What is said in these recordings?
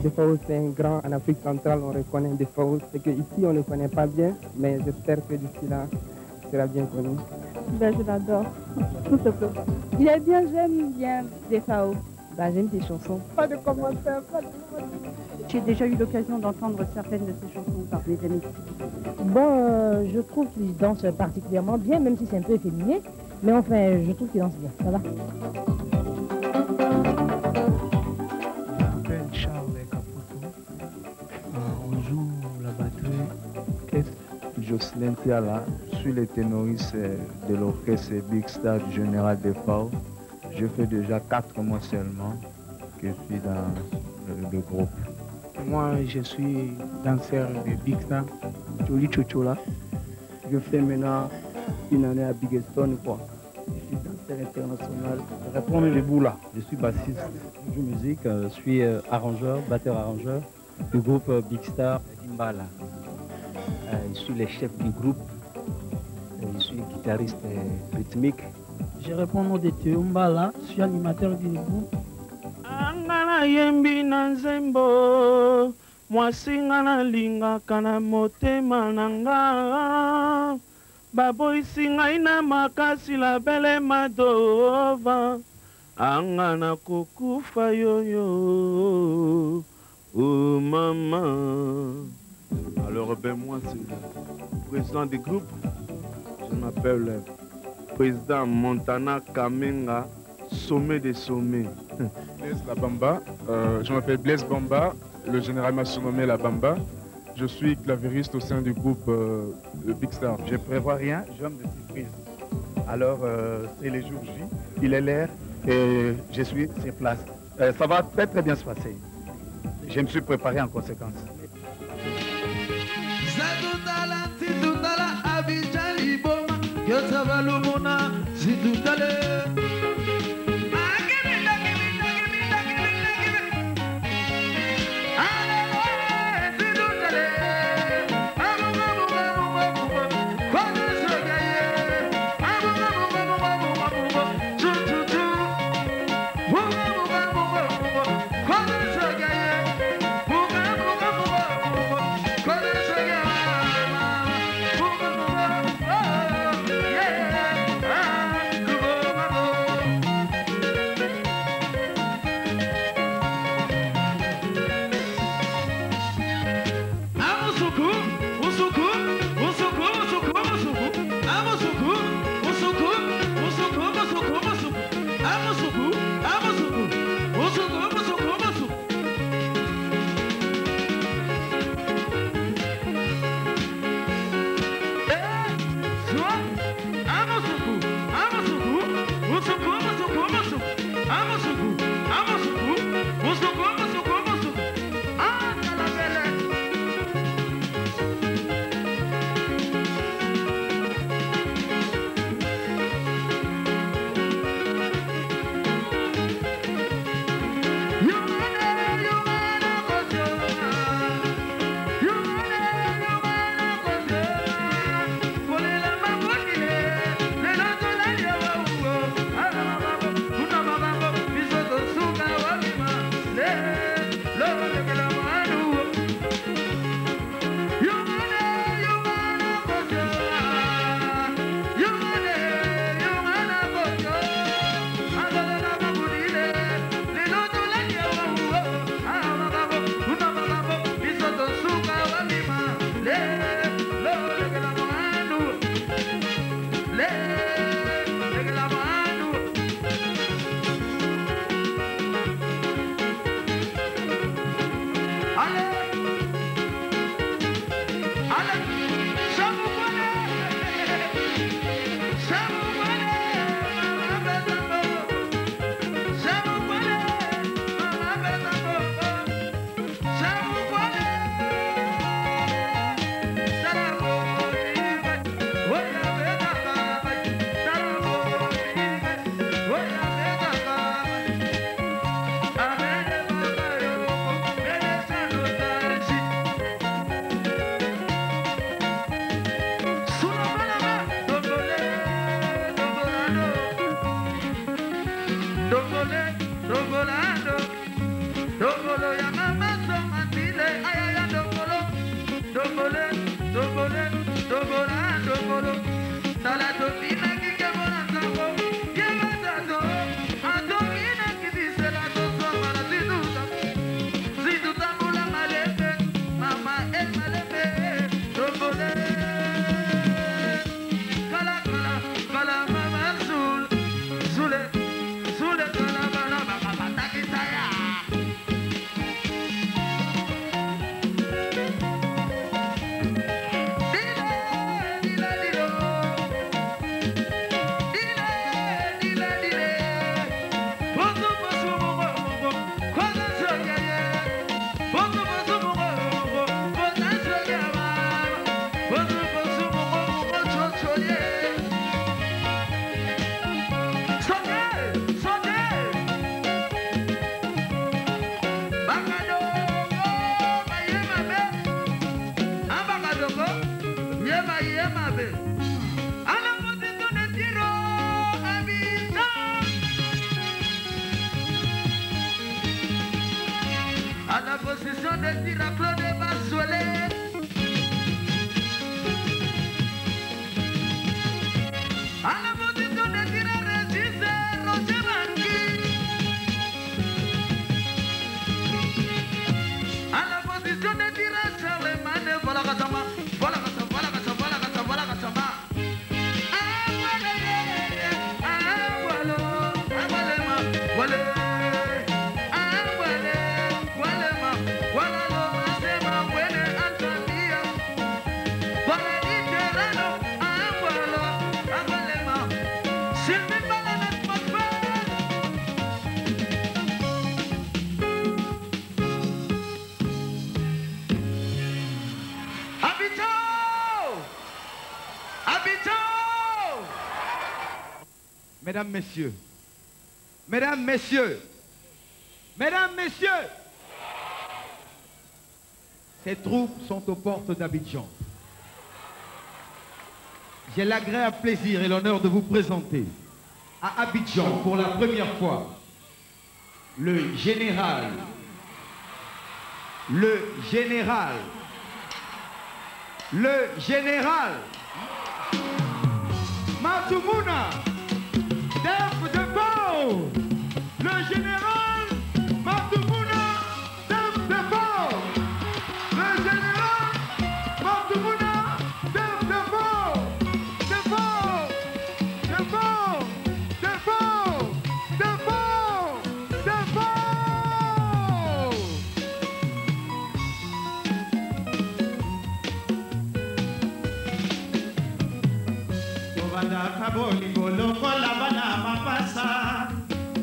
Defao, c'est un grand en Afrique centrale, on reconnaît Defao. C'est qu'ici, on ne le connaît pas bien, mais j'espère que d'ici là, il sera bien connu. Ben, je l'adore, tout simplement. Il est bien, j'aime bien Defao. Ben, j'aime ses chansons. Pas de commentaires, pas de commentaires. J'ai déjà eu l'occasion d'entendre certaines de ses chansons par mes amis. Bon, je trouve qu'il danse particulièrement bien, même si c'est un peu efféminé. Mais enfin, je trouve qu'il danse bien, ça va. Je m'appelle Charles Caputo. On joue la batterie, caisse. Jocelyn Tiala, je suis le ténoriste de l'orchestre Big Star du Général Defao. Je fais déjà 4 mois seulement que je suis dans le groupe. Moi, je suis danseur de Big Star, Joli Chochola. Je fais maintenant une année à Big Stone, quoi. Je suis danseur international. Je réponds debout là. Je suis bassiste. Je joue musique, je suis arrangeur, batteur-arrangeur du groupe Big Star. Dimbala. Je suis le chef du groupe. Je suis guitariste rythmique. Je réponds au nom de Théo Mbala, je suis animateur du groupe. Angana yembi na nzembo, mwasi nga nalingaka na motema na nga. Baboyisi ngai na makasi la belle Madova. Anga nakokufa yoyo, oh maman. Alors ben moi c'est le président du groupe. Je m'appelle président Montana Kamenga, sommet des sommets. Blaise La Bamba, je m'appelle Blaise Bamba, le général m'a surnommé La Bamba. Je suis clavieriste au sein du groupe le Big Star. Je ne prévois rien, j'aime de surprise. Alors c'est le jour J, il est l'heure et je suis sur place. Ça va très très bien se passer. Je me suis préparé en conséquence. Dongolé, dongolando, dongolo ya mama. Mesdames, Messieurs, Mesdames, Messieurs, Mesdames, Messieurs, ces troupes sont aux portes d'Abidjan. J'ai l'agréable plaisir et l'honneur de vous présenter à Abidjan pour la première fois le général, le général, le général Matumuna Def de Pau, le général Matumuna Def de Pau, le général Matumuna Def de Pau, de Pau, de Pau, de Pau, de Pau, de Pau. Tobandaka bolingo lokola bana mapasa,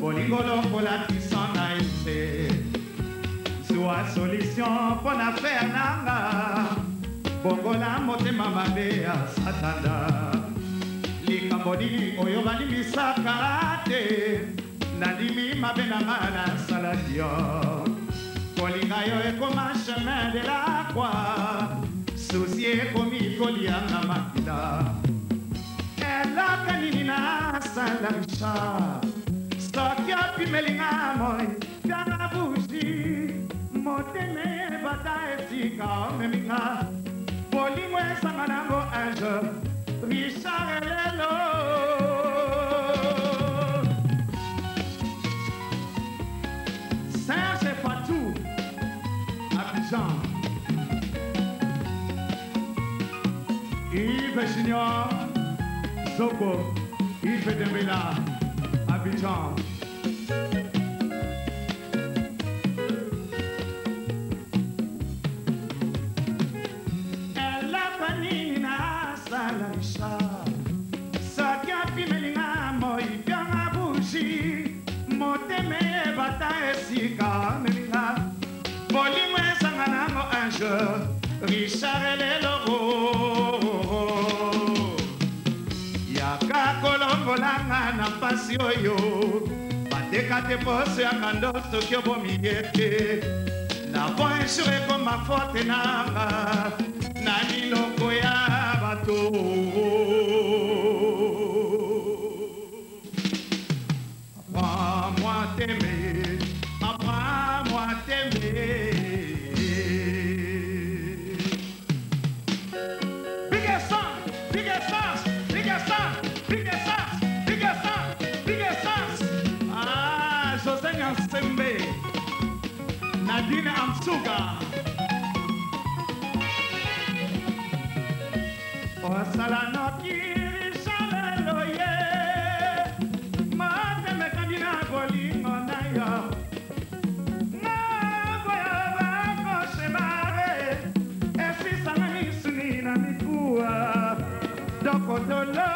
bolingo lokola kisan na ese. Zwa solution mpo na affaire nanga, bongola motema mabe ya satana. Likambo nini oyo balimisaka te, nandimi mabe na nga nasalaki yo. Kolinga yo ekoma chemin de la croix, susi ekomi kolianga makila. Elaka nini nasala Richard, soki opimeli nga moi pianga buji, motema ebata esika omemi nga. Bolingo esanga nango ange Richard elelo. Serge Fatou, Abidjan. Yves Junior Zobo, Yves Dembela, Abidjan. Elaka nini nasala Richard, soki apimeli nga moi pianga buji, motema ebata esika amemi nga. Bolingo esanga nango ange Richard elelo. Yaka kolongolanga na mpasi oyo, bateka te poso ya kando soki obomi ye te. Na bonjour ekoma forte nanga na miloko ya bato. Apprends-moi à t'aimer, apprends-moi à t'aimer. Big Son. Osala noki Richard lelo ye motema ekambi na bolingo na yo naboya bakoshemare esisanga misuni na mikuwa dokotolo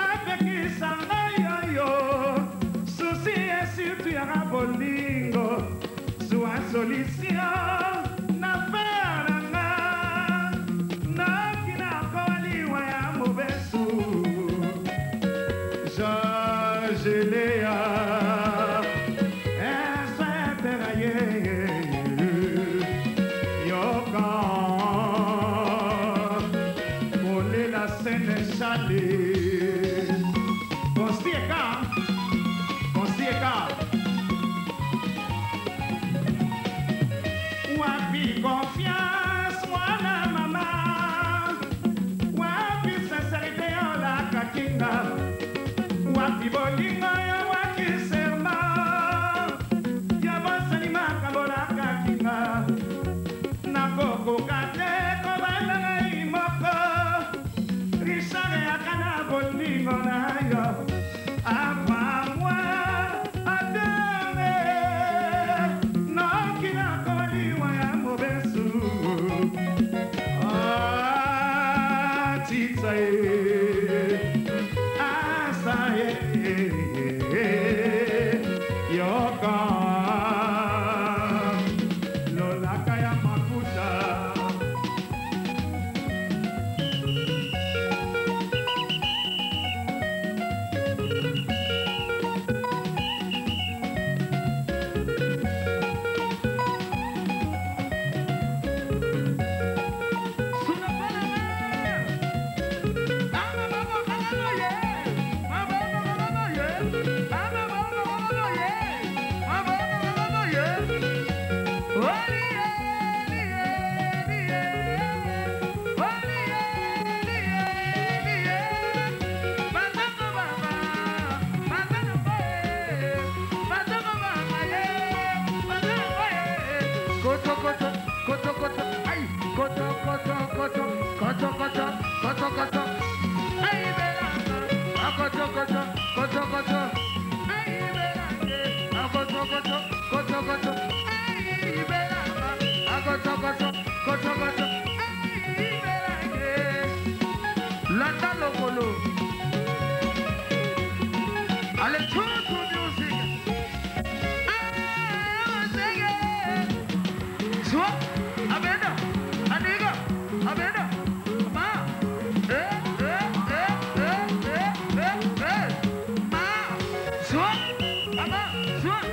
apekisa ngai oyo susi esurtu yaka bolingo zwa solution na fer na nga noki nakowa liwa ya mobesu George Lea etc ye yoka kolela senechale konsieka konsieka wapi confiance mwana mama wapi sincerité olakaki nga wapi bolingo yo waki serment ya bosani makambo olakaki nga nakokoka te kobanda ngai moko Richard eyaka na bolingo na yo avant moi adere noki nakoma liwa ya mobesu Ah, titsa ye asa ye yoka lolaka ya makuta. Landa lokolo. Allez, tout, tout music. Ah, sege. Soit, abenda, aniga, abenda, ma, eh, eh, eh, eh, eh, eh, eh, ma, soit, ama, soit.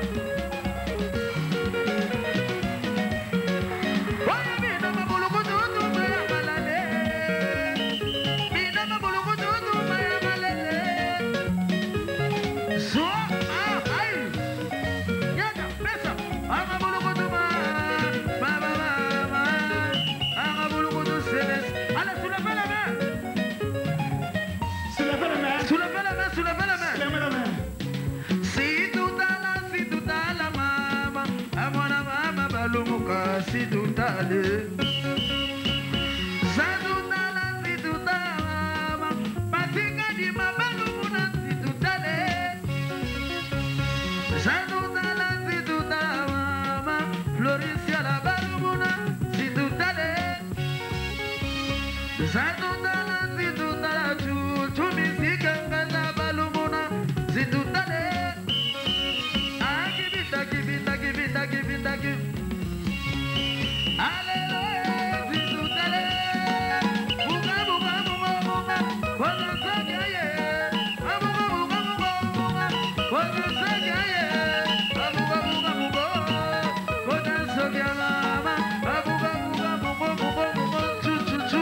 Oye, mina mabulukutu, maya malale. Mina mabulukutu, maya malale. Soit, ah, ay. Yaka, pesa. Amabulukutu, ma, ma, ma, ma, ma. Amabulukutu, senes. Allez, soulevez la main. Soulevez la main. Soulevez la main, soulevez la main. Soulevez la main. Si tutala, si tutala, mama. Amwana mama balumuka, si tutale. Zadutala, si tutala, mama. Batika di mabalumuna, si tutale. Zadutala, si tutala, mama. Floricia la balumuna, si tutale. Zadutala, si tutala, chu, chu misika ngaza balumuna, si tutale. Akibita, kibita, kibita, kibita, kibita. Alléluia, si tutale. Buka, buka, buka, buka. Kozo soka ye. Abuka, buka, buka, buka. Kozo soka ye. Abuka, buka, buka. Kozo soka mama. Abuka, buka, buka, buka, buka. Chu, chu, chu.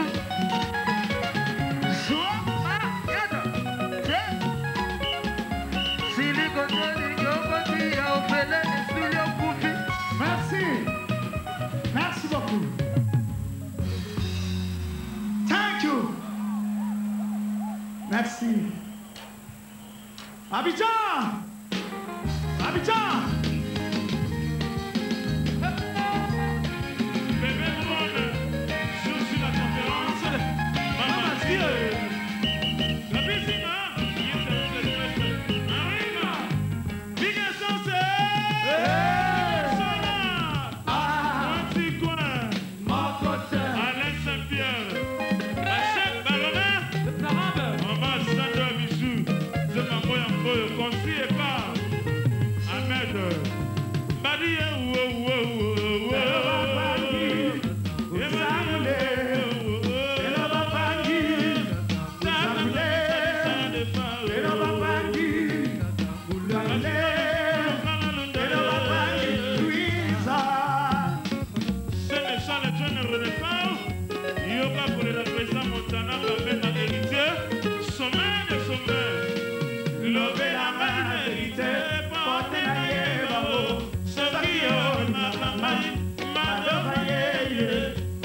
Zwa, ma, yada. Che. Siliko, toliko, koti, ya ofele, esulio, kufi. Merci. Merci beaucoup. Thank you. Merci. Abidjan! Abidjan! Bébé Paul, je suis la conférence. Maman Dieu. Charles John Renaissance. Yoka kolela président Montana Kabenga héritier. Sommet de sommet. Lobela ngai vérité, porte na ye bango. Soki yo olingaka ngai, madoka yeye.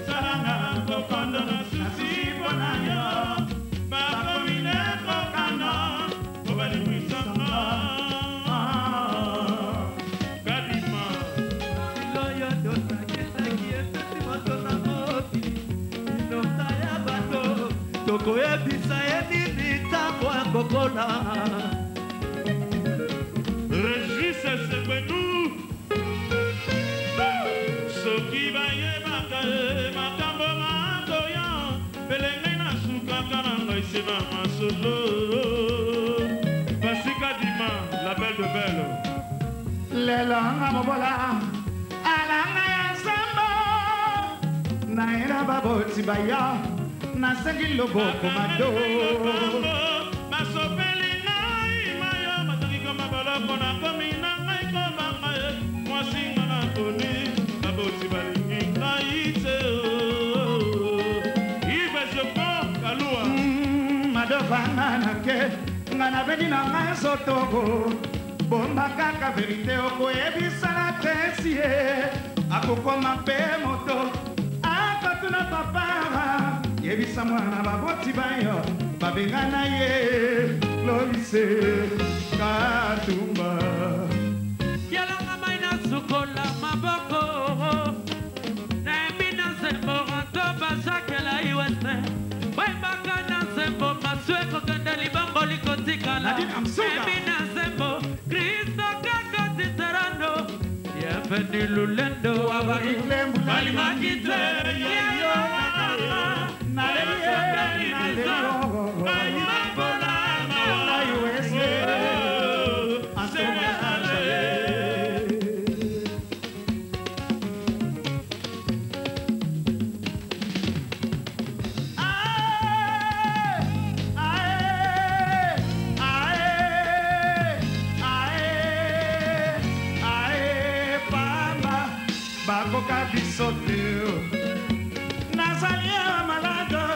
Salanga kokondo na susi mpo na yo. Bakomi nde kokana, po balimwisanga. Kadima. Loyo tosakisaki epesi moto na mokili inosa ya bato tokoyebisa ye nini ntango akokola. Régis Sekwenu. Soki bayebaka ye makambo makoya pelenge nasukaka na ngai se na masolo. Pasika Dima, la belle de belle. Lelo nga mobola alanga ya nzambo nayela baboti baya nasengi loboko mado. Basopeli ngai mayo matangi koma boloko nakomi na ngai kobanga ye mwasi nga naponi baboti balingi ngai te. Yves Jopon Kalua. Madovanga nake nga nabendi na ngai nzoto bomba kaka verite okoyebisa na tresi ye akokoma mpe moto akotuna papa yebisa mwana baboti bayo babengana ye lolise Katumba. Yalanga mai nasukola maboko nayembi na nzembo ranto bazakela iwese bayembaka na nzembo masu ekokende libongo likotikala nayembi na nzembo Kristo kaka titerando bienvenu lulendo balingaki te Ae pamba bakoka biso te nazali awa malade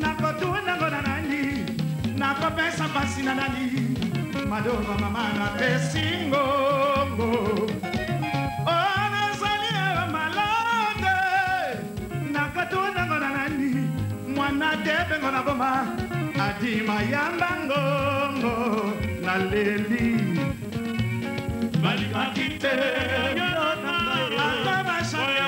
nakotunango na nani nakopesa mpasi na nani madova mama napesi ngongo o nazali awa malade nakotunango na nani mwana te bengo na boma adima yamba ngongo naleli balingaki te ata bashaka.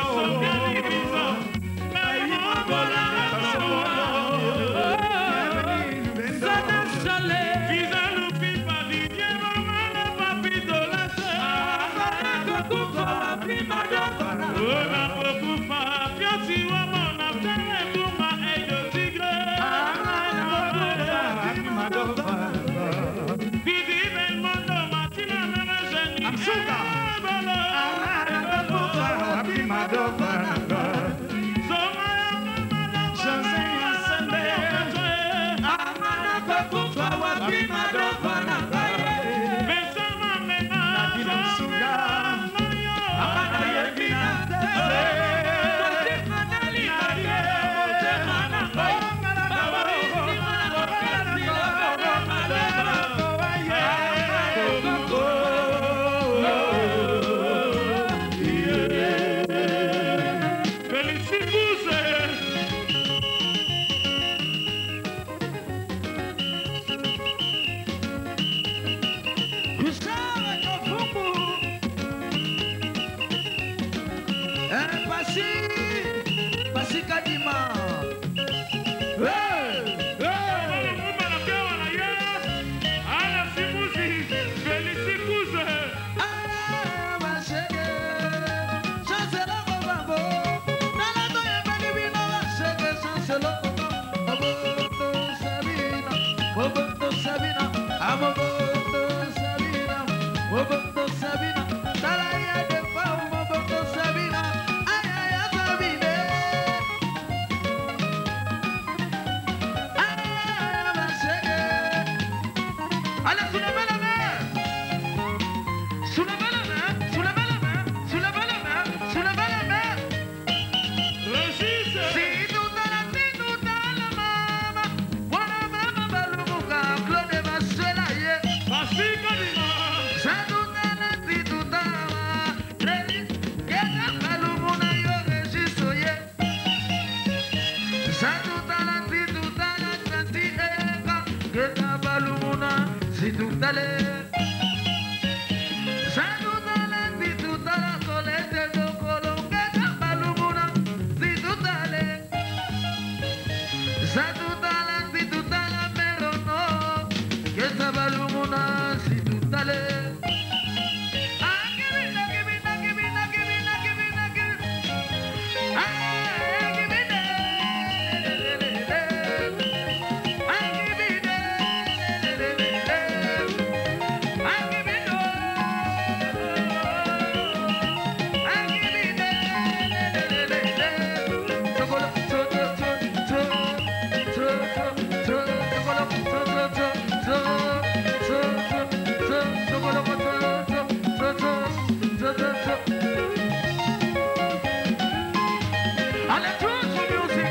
Richard Kavumbu. Eh, Pasi Pasi Kadima. Hey, hey. Ah, bashege. Chancelo Kobambo. Nana toyembeli bino bashege, Chancelo Kobambo. Mobondo Sabina, Mobondo Sabina, ah, Mobondo Sabina, Mobondo Sabina. Tala ya Defao, Mobondo Sabina, ay, ay, ay, Sabine. Ah, bashege. Allez, soulevez la main. Soulevez la main, soulevez la main, soulevez la main, soulevez la main. Situtala, situtala, mama. Mwana mama balumuka, Claude Maswela ye. Satutala, situtala, Regis, Kenda balumuna yo, Regis oye. Satutala, situtala, Transi eka, Kenda balumuna, situtale. Satutala, situtala, Colette Dokolo, Kenda balumuna, situtale. Satutala, situtala, merono, Kenda balumuna, situtale. Allez, tous music.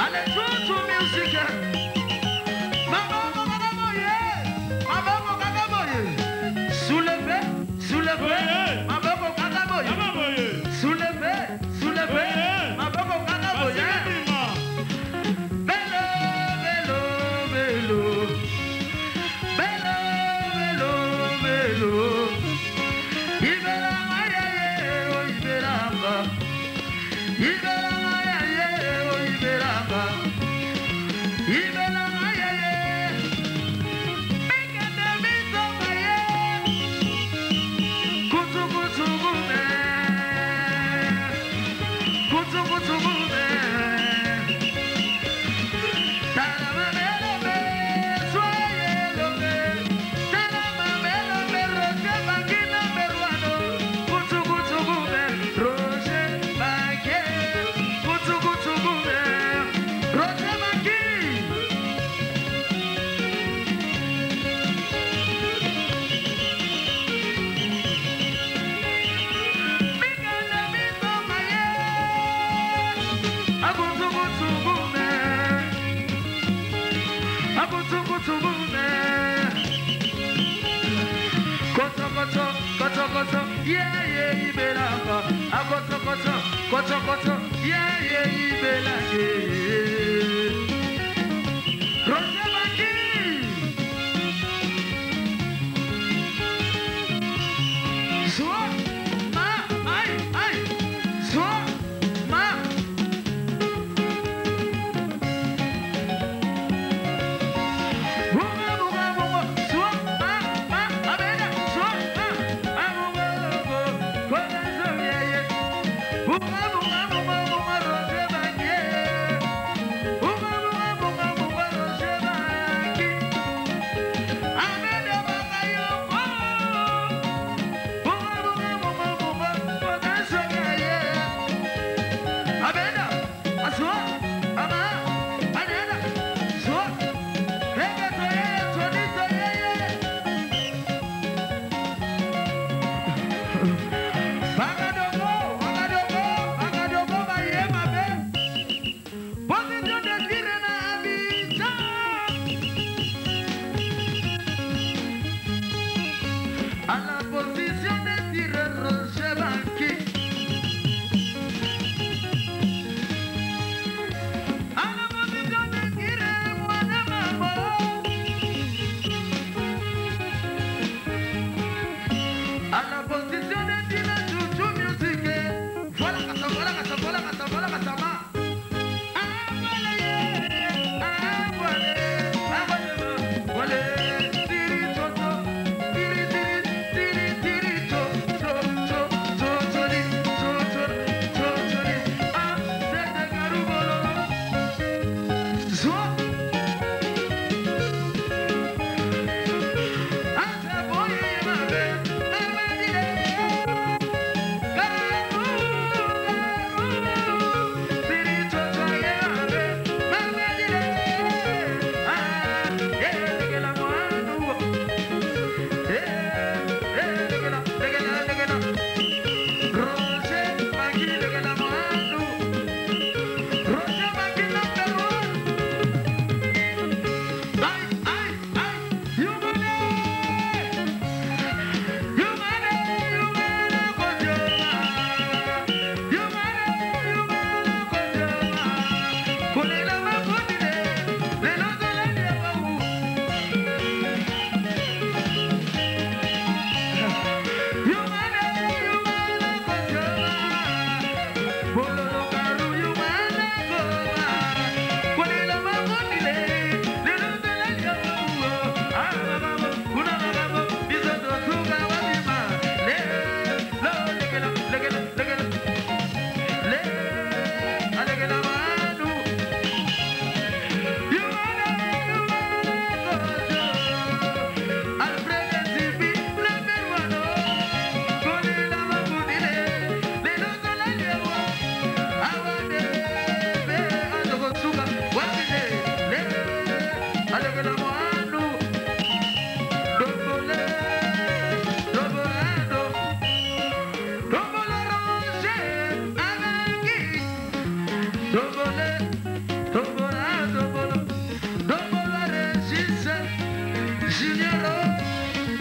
Allez, tout, tout, music. Maboko kaka boye. Maboko kaka boye. Soulevez, soulevez. Maboko kaka boye. Soulevez, soulevez. Maboko kaka boye. Bello, bello, bello. Bello, bello, bello. Ibelanga ye ye, oh ibelanga. Ibelanga ye ye, oh ibelanga. Ibelanga ye ye. Mikende mitonga ye. Kutu kutu gume. Kutu kutu gume. Talama melome, soye lome. Talama melome, Roger Bakina Meruano. Kutu kutu gume, Roger Baki. Kutu kutu gume, Roger Baki. Akutukutukume. Akutukutukume. Koto koto koto koto ye ye ibelanga. Akoto koto koto koto ye ye ibelanga. Roger Baki. Zwa ma ai ai zwa ma. Bunga bunga bunga zwa ma ma abena zwa ma abunga bunga kola zo ye ye. Bunga bunga bunga bunga Roger Baki.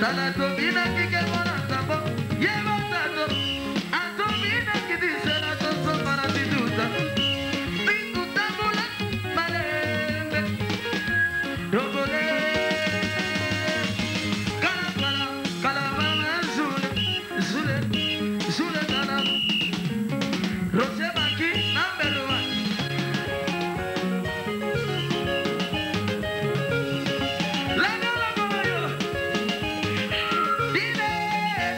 Tala tobinaki kembo na nzambo ye botato atobinaki tisela tosomba na tituta titutambola malembe tobole kala kala kala mama zule zule zule kala Roger Baki na Mbeloa. Langa la yo. Dile,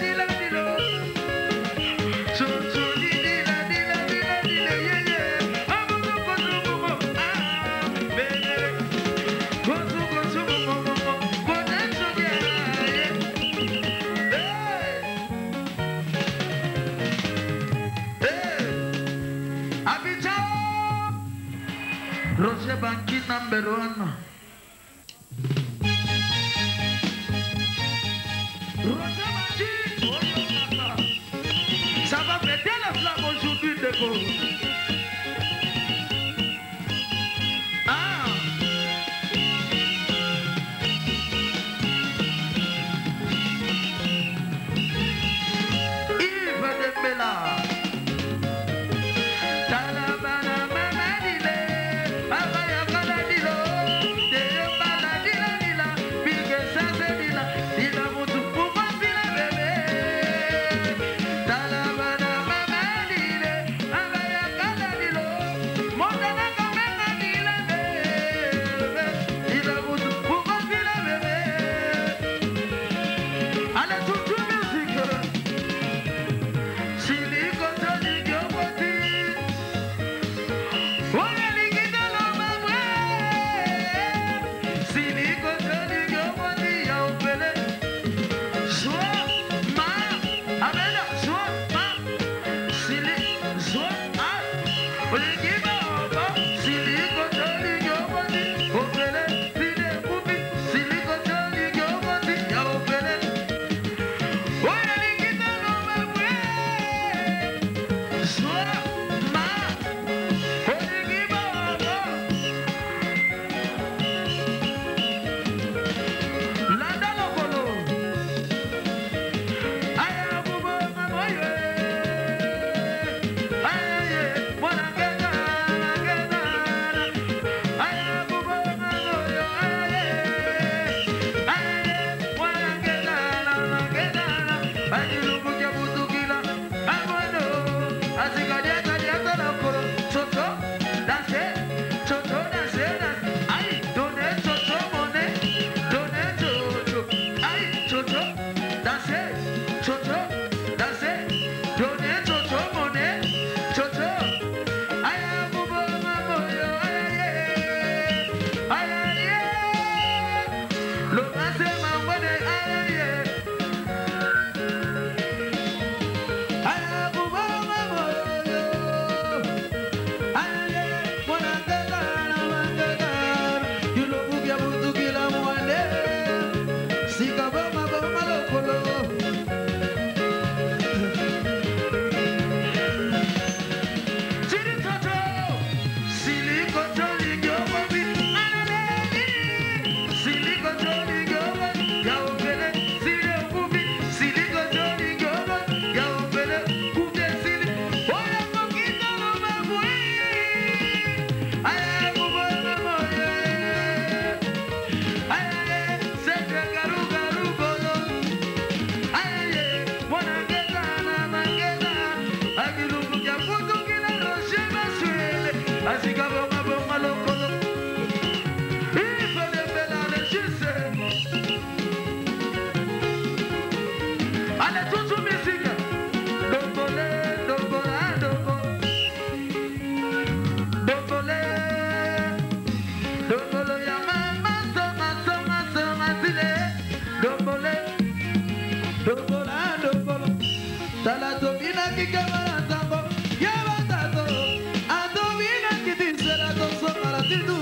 dile, dilo. Tsu, tsu, di, dile, dile, dile, dile, ye, ye. Abuzu, kozu, bubu, ah, bene. Kozu, kozu, bubu, bubu. Bone, tsu, ye, ye. Hey. Hey. Abidjan. Roger Banki number one. Roger Banki, oh, yo, ça va péter la flamme aujourd'hui, Ndeko. Ah. Yves Dembela. Talabana mama dile, abaya kala dilo, deyo bala dila dila, bige sase dila, dila mutu puma dila bebe. Talabana mama dile, abaya kala dilo, mondana kamenga dila bebe, dila mutu puma dila bebe. Allez, tout, tout musique. Siliko tolingi okoti. Oyo elingi toloba bwe. Siliko tolingi okoti ya ofele. Zwa, ma, abela, zwa, ma. Sili, zwa, ma. Olingi baoba. Siliko tolingi okoti ofele. Sili ekufi. Siliko tolingi okoti ya ofele. Oyo elingi toloba bwe. Zwa, ma. Olingi baoba. Landa lokolo. Aya kubonga moyo. Aya ye, mwana ngeza, ngeza. Aya kubonga moyo, aya ye. Aya ye, mwana ngeza, ngeza. Ajilubukia butukila, amwendo. Asikadia, kadia, lokolo. Toto, danse, toto, danse, danse. Aïe, donnez toto, monnaie. Donnez toto. Aïe, toto, danse, toto, danse. Donnez toto, monnaie. Toto. Aïe, kubonga moyo, aïe, aïe. Aïe, aïe. Lomase mangwene, aïe, aïe. Aïe, kubonga moyo. Aïe, mwana ngezana, mangezana. Yulobukia butukila mwane. Sika boma boma lokolo. Chiri toto, siliko toli gyobobi, analeli. Siliko toli gyobobi, yaopele, sile okubi. Siliko toli gyobobi, yaopele, kube sili. Oya kokita lomabui. Aya kubona moye. Aya, sete garu garu bolo. Aye, mwana ngezana, mangezana. Akilubukia futukila Roger Masuele. Asika bonga bonga lokolo. Ife de bela regisse. Allez, tout musique. Dombole, dombola, dombo. Dombole, dombolo ya mama, soma, soma, soma, zile. Dombole, dombola, dombolo. Tala tobinaki kema na nzambo ya batato. Atobinaki tisela tosoma na titu.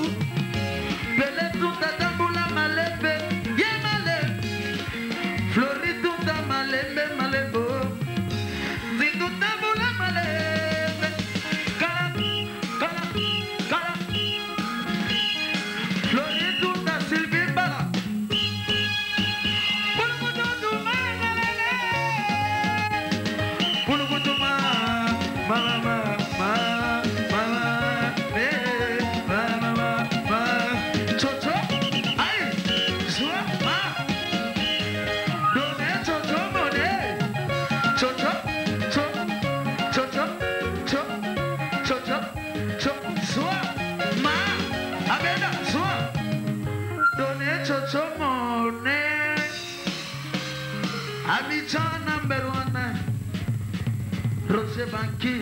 Pele tuta tambula malembe, ye malembe. Flori tuta malembe, malembo. Zindu tambula malembe. Kala, kala, kala. Flori tuta Sylvie Bala. Roger Banqui.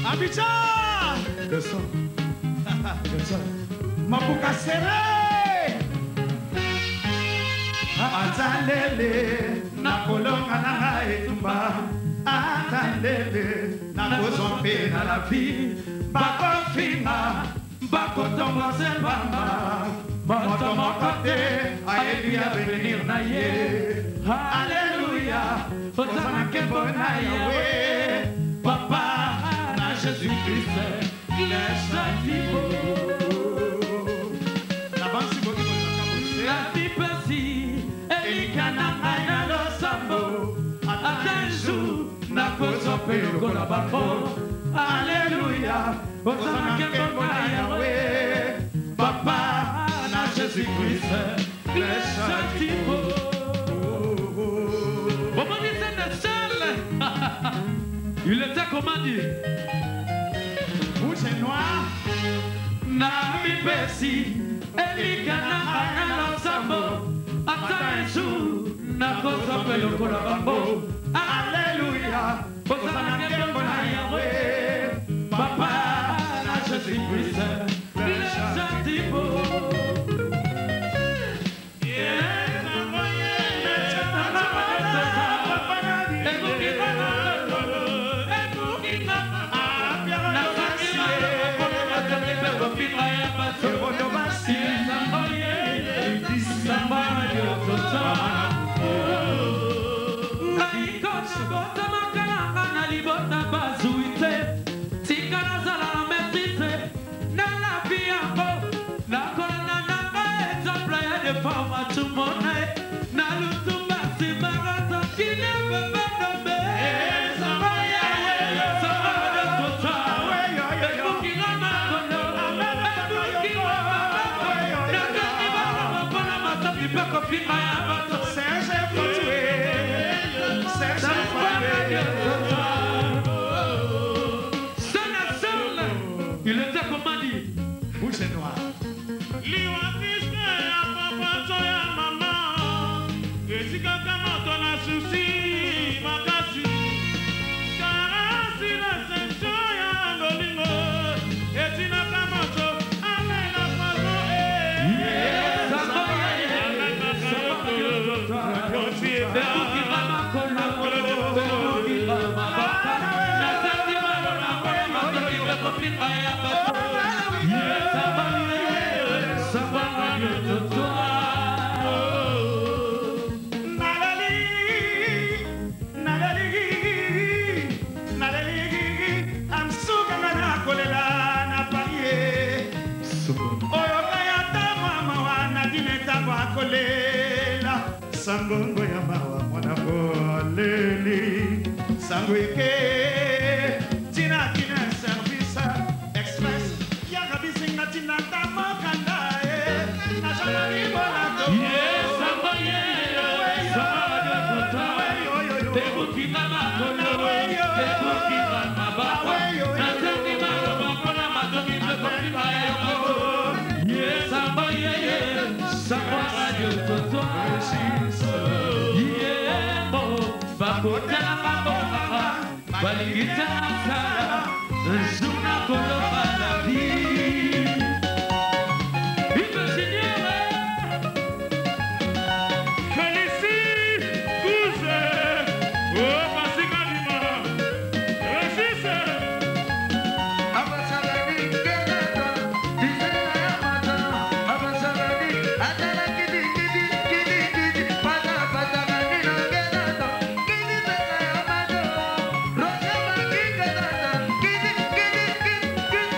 Abidjan! Descends. Descends. Mabuka serré! Ata lele, nakolonga na ngai etumba. Ata lele, nakozwa mpe na la vie. Bakofinga, bakotonga se pamba. Moto moko te ayebi avenir na ye. Alleluya, ozana nkembo na Yawe. Papa na Jésus-Christ, le châtiment. Napipesi elika na ngai na losambo, ata un jour nakozwa mpe lokola bango. Alleluya, ozana nkembo na Yawe. Papa na Jésus-Christ, le châtiment. Bomoni Sénéchal, il était comment dire? Rouge et noir. Na mipesi elika na ngai na losambo, ata un jour nakozwa mpe lokola bango. Alleluya, ozana nkembo na Yawe. Papa na Jésus-Christ, le châtiment. Botamaka na libota bazwi te, tika nazala na maîtrise na la vie yango, nakolanda nanga exemple ya deforma tumone na lutumba nsima tokine bebandombe. Serge Fotoué, Serge Fotoué. Il était comment dire? Rouge et noir. Liwa triste ya papa to ya mama, esikaka moto na susi makasi. Karasi na senso ya bolingo, etinaka moto amela poison. Nalali, nalali, amsukanga na kolela na Paris. Oyo ngai ata mwa mawa na dine ntango akolela. Sangongo ya mawa mwana koleli. Sango eke tina kina service express yaka bisinga tina ta mokanda e na gendarmerie Monaco. Balingi te nasala jour nakoloba la vie. Yves Junior, Félicie Couze, oh Pasika Lima, Régis. Kidi, kidi, kidi,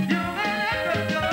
You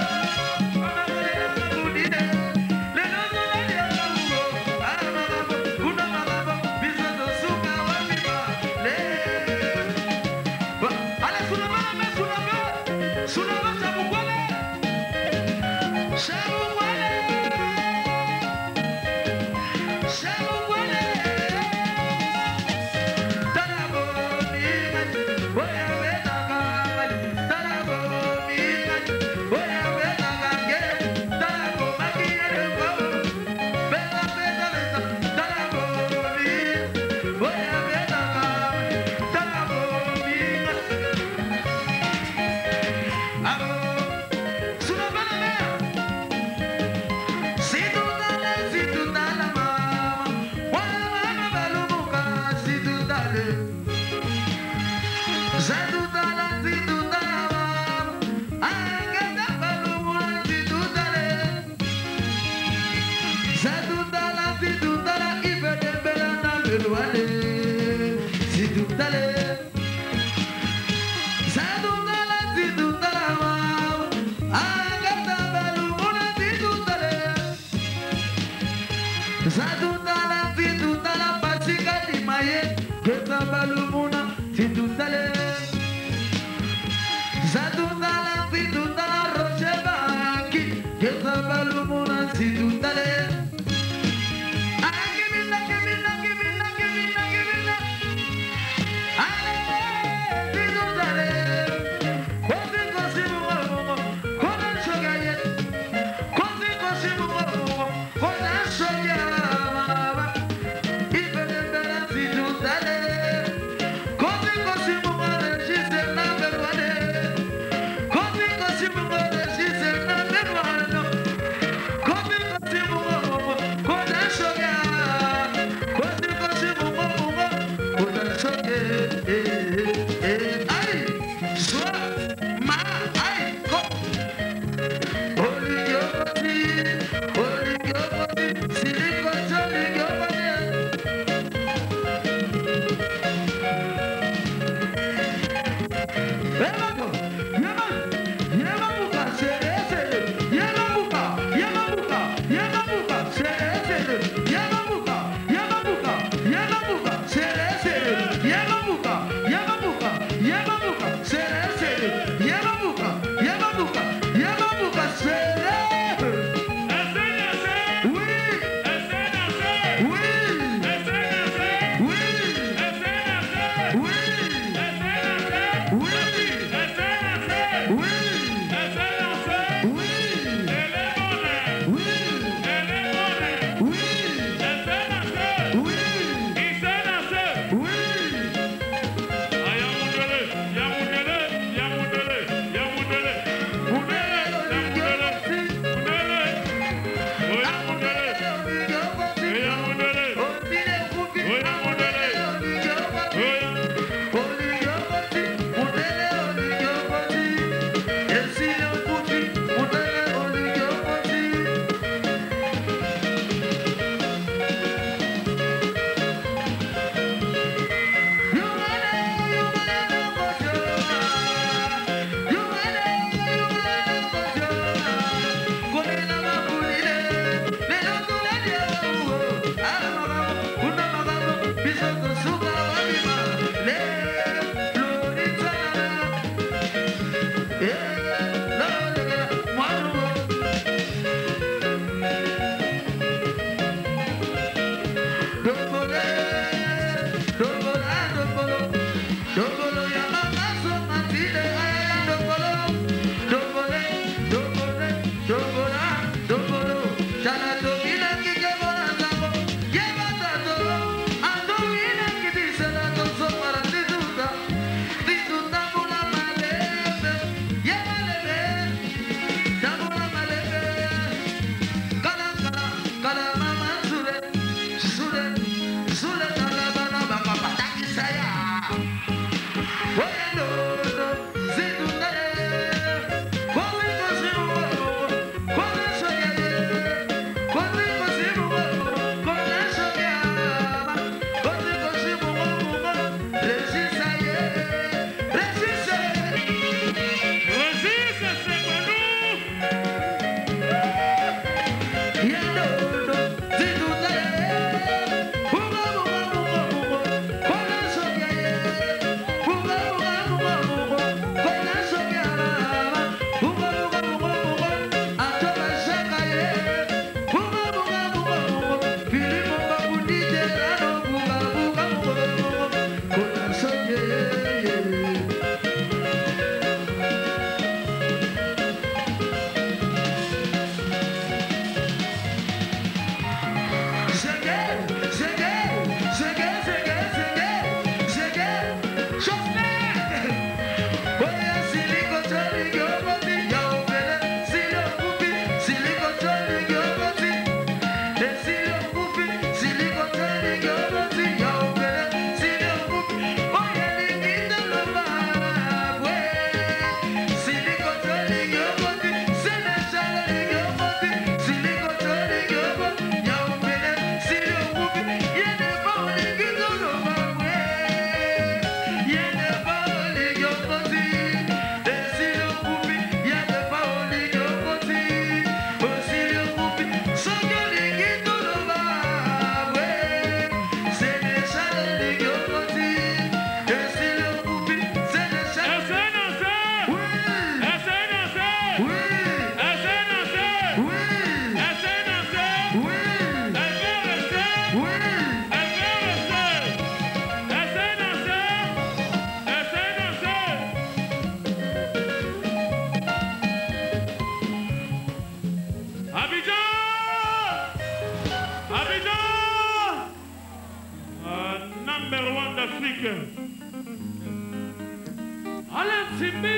Alain Timbi.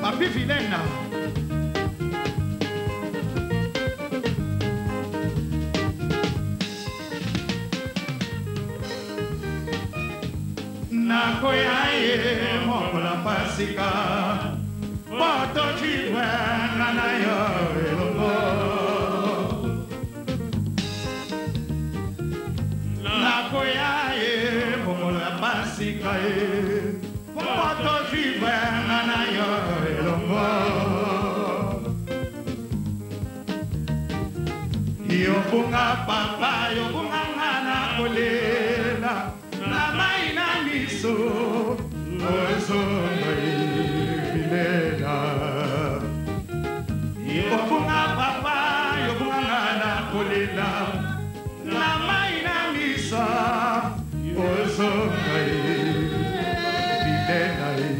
Papi Vilena. Nakoya ye mokolo pasika poto chibwenga na yo elongo nakoya ye Ozonga ye po tovivre nga na yo elongo. Yobunga papa, yobunga nga na kolela na mai na miso. Ozonga ye bilela. Yobunga papa, yobunga nga na kolela na mai na miso. Ozonga ye bilela ye.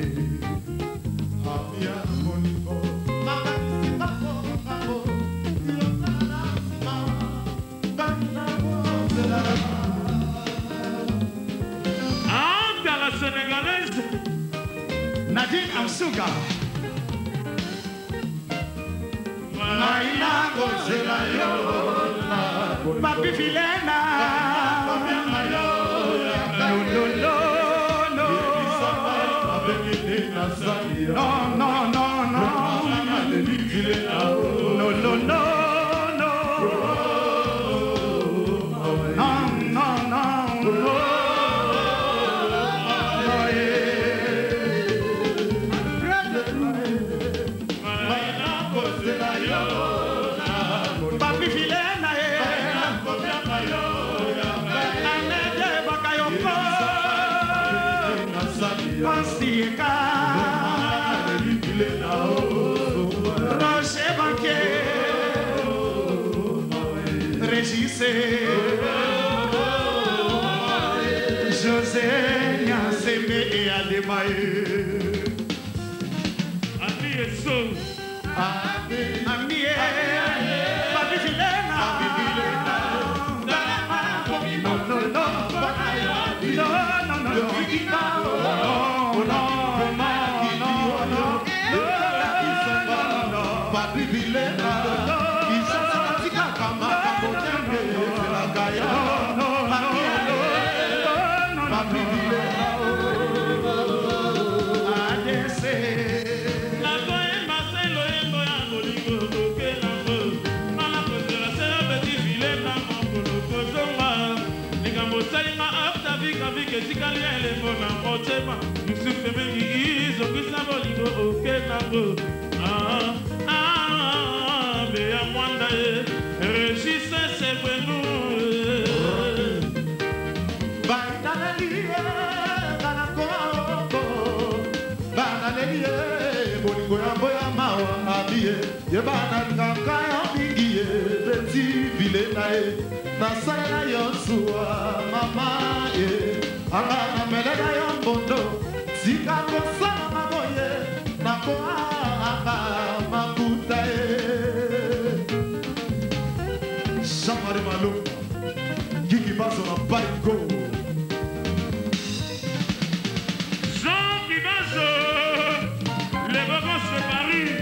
Abia bolingo Anta la sénégalaise. Nadine Amsuga. Ngai nakozela yo Papi Filena. Non, non, non, non. Non, non, non, non. Non, non, non. Papi Filena ye. Anede Bakayoko. Pansieka. Roger Banquier. Régis. José Nyansembe et Ademaye. Ami Eso. Ami Papi Filena. Non, non, non. Non, non, non, non. Non, non, non, non. Papi Vilena, Papi Vilena. ADC. Nakoyemba se loyembo ya bolingo kokelango nga nakozela se beti file na mokolo kozonga likambo osalinga aftavikavik etikali ya elembo na motema Yusuf emengi izongisa bolingo okenango. Ah, ah, beya mwanda ye Régis Sebwenu. Banaleli ye bolingo yango ya mawa abi ye ye banalingaka yo mingi ye beti bile na ye nasalela yo zuwa mama ye anga namelela yo mbondo tika kosalanga boye nakoanga makuta ye. Jean-Marie Malumba Gigi Bazo na Baiko. Jean Kibazo, les vacances de Paris.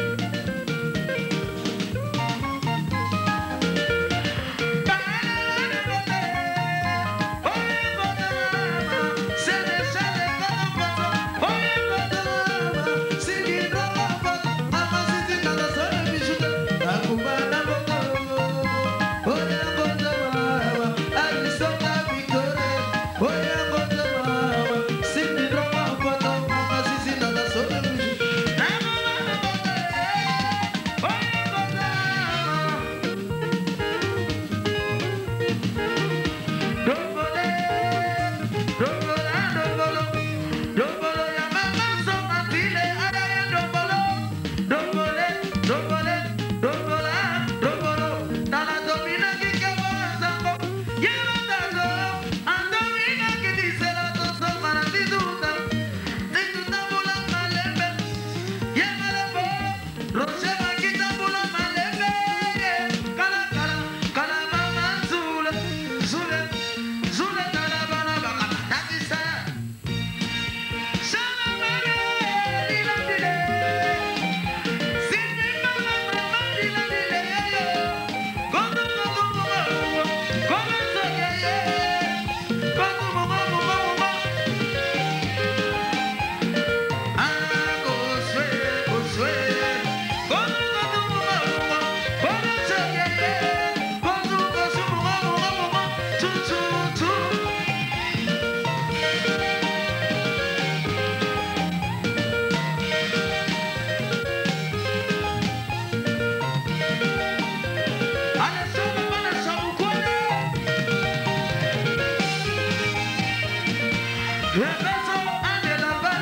Ebeso andela ba,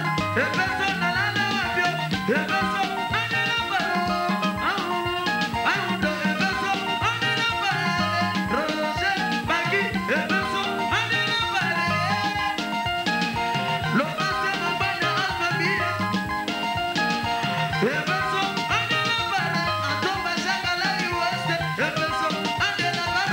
ebeso nalala wapio, ebeso andela ba, ahu, ahu do ebeso andela ba, Roger Baki, ebeso andela ba, Lobase mobana alfabia, ebeso andela ba, Antomba shakala iweste, ebeso andela ba.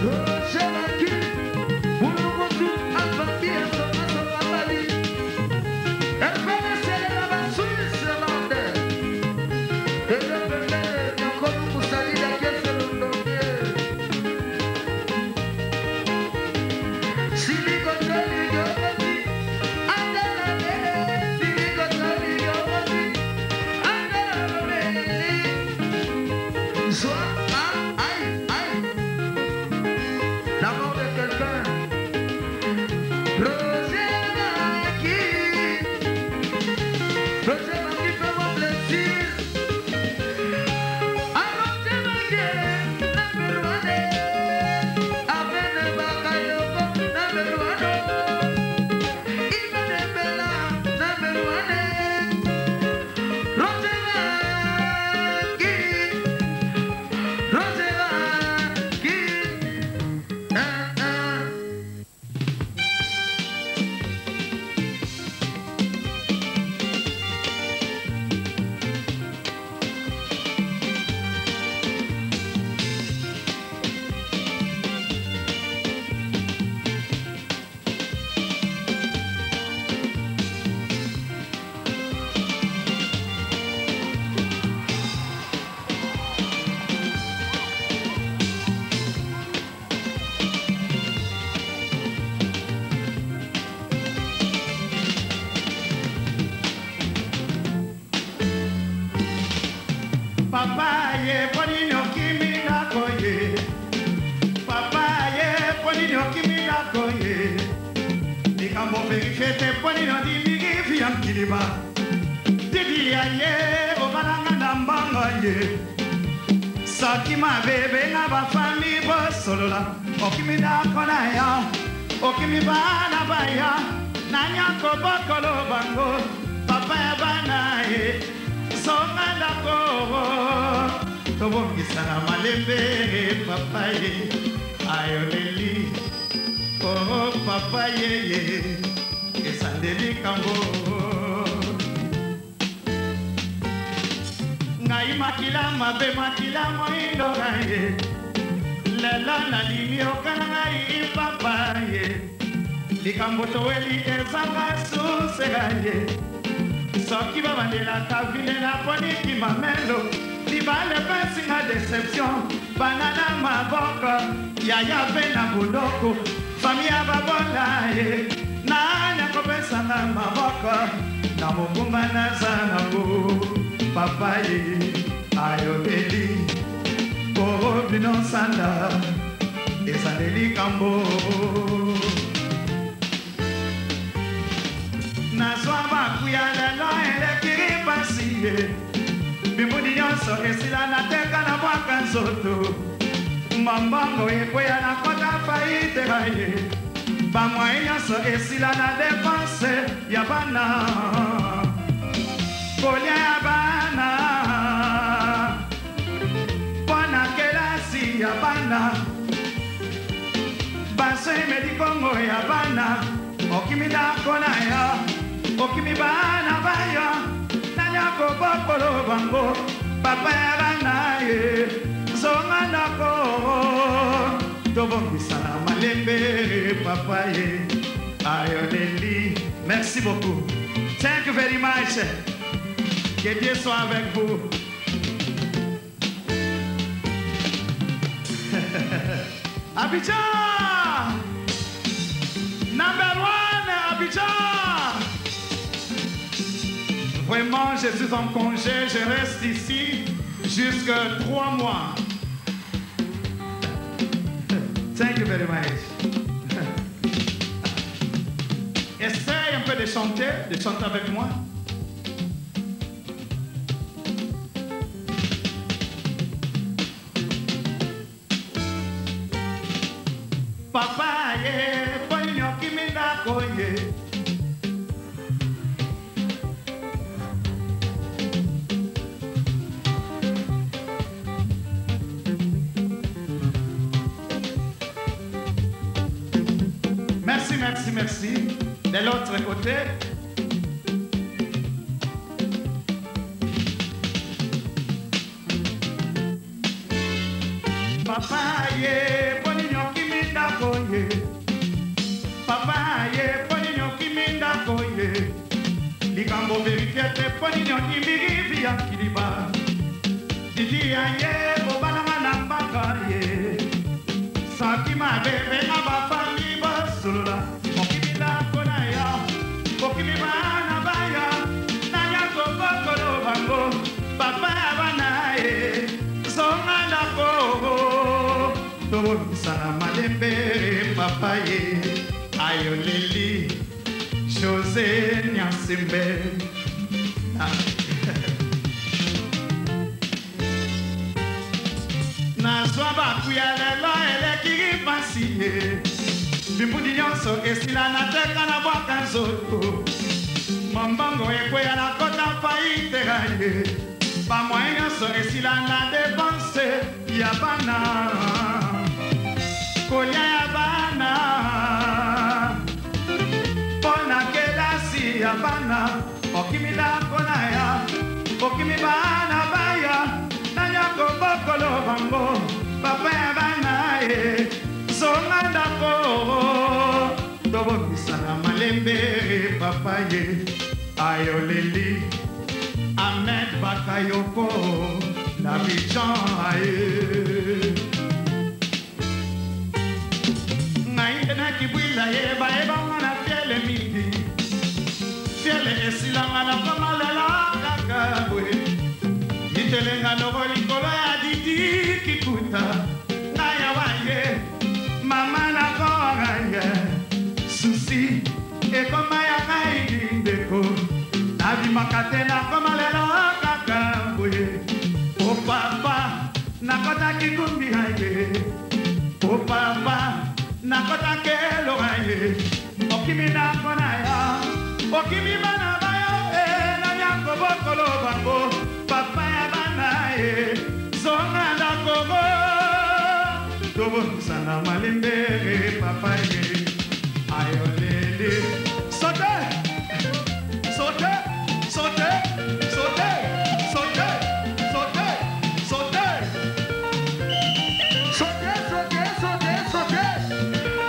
Roger Maki, Bulukutu, Alpha Bia, Songa Songa Bali. Hervé Selela, ba Suisse Lande. Ede Pembele, Nyokolu Musalida, Kiese Londonge. Sili Kotoli, Yoboti, Andala Mele, Sili Kotoli, Yoboti, Andala Mele. Sois, ah, aïe, aïe. La mort de quelqu'un. Roger Maki. Roger Maki, fais-moi plaisir. Ah, Roger Maki, number one. Amen, Bakayoko, number one. Ivan Bella, number one. Roger Maki. Roger Maki. Ah, ah. Papa ye mpo nini okimi ndako ye? Papa ye mpo nini okimi ndako ye? Likambo vérifier te, mpo nini ondimiki vi ya mokiliba didi ya ye obalanga na mbongo ye? Soki mabe, benga bafami bosolola. Okimi ndako na yo, okimi bana baya, nani akobokolo bango? Papa ya bana ye, zonga ndako, tobongisana malembe. Papa ye, ayoleli o oh, papa yeye, esandeli kambo. Ngai makila mabe, makila moindo ye, lelo nalimi okana ngai. Papa ye, likambo toweli ezanga suseka ye. Soki babandelaka vile naponiki mamelo, libala epesinga déception, bana na maboko, yaya mpe na boloko, fami ya babola ye, nani akopesanga maboko na mokumba naza nango? Papa ye, ayobeli o bino sanda, ezali likambo. Nazwa bakuya, lelo eleki pasi ye, bimuni nyonso esila, nateka na bwaka nzoto, mambongo ekweya, nakota faiteka ye, bamwai nyonso esila na dépense ya bana, kolia ya bana, mpo na kelasi ya bana, baso emeli kongo ya bana. Okimi ndako na yo, okimi bana bayo, nani akobokolo bango? Papa ya bana ye, zonga ndako, tobongisana malembe. Papa ye, ayoleli. Merci beaucoup, thank you very much, que Dieu soit avec vous. Abidjan number one, Abidjan. Vraiment, je suis en congé, je reste ici jusqu'à 3 mois. Thank you very much. Essaye un peu de chanter avec moi. Papa ye, mpo nini okimi ndako ye? Merci, merci, merci. De l'autre côté. Papa ye, mpo nini. ye. Likambo verifie te mpo nini okimiki via kiliba. Didi ya ye bobalanga na mbaka ye. Soki mabe benga bafami bosolola. Okimi ndako na yo, okimi bana baya, nanya kobokolo bango, papa ya bana ye. Zonga ndako, tobongisana malembe papa ye. Ayoleli José Nyansimbe. Nazwa bakuya lelo elekiki pasi ye. Bimbudi nyonso esila nateka na bwaka nzoto. Mombongo ekweya nakota faitera ye. Bamwaye nyonso esila na depense ya bana. Kolia ya bana. Mpona kelasi ya bana. Okimi ndako na ya. Okimi bana baya. Nanya kobokolo bango. Papa ya bana ye. Zonga ndako. Tobongisana malembe papa ye. Ayoleli. Ahmed Bakayoko. L'Abidjan aye. Ngai nde nakibwila ye bayebanga na fiele mingi. Fiele esilanga nakoma lelo kaka boye. Mitelenga noko likolo ya didi kikuta. Ngai awa ye, mama nakowanga ye. Susi ekoma ya ngai ndeko. Nabimaka te nakoma lelo kaka boye. O papa, nakotaki kumbi ye. O papa, nakotaki elonga ye. Okimi ndako na yo, okimi bana ba yo, nani akobokolo bango, papa ya bana ye. Zonga ndako, tobongisana malembe papa ye. Ayolele, saute, saute, saute, saute, saute, saute, saute. Saute, saute, saute, saute.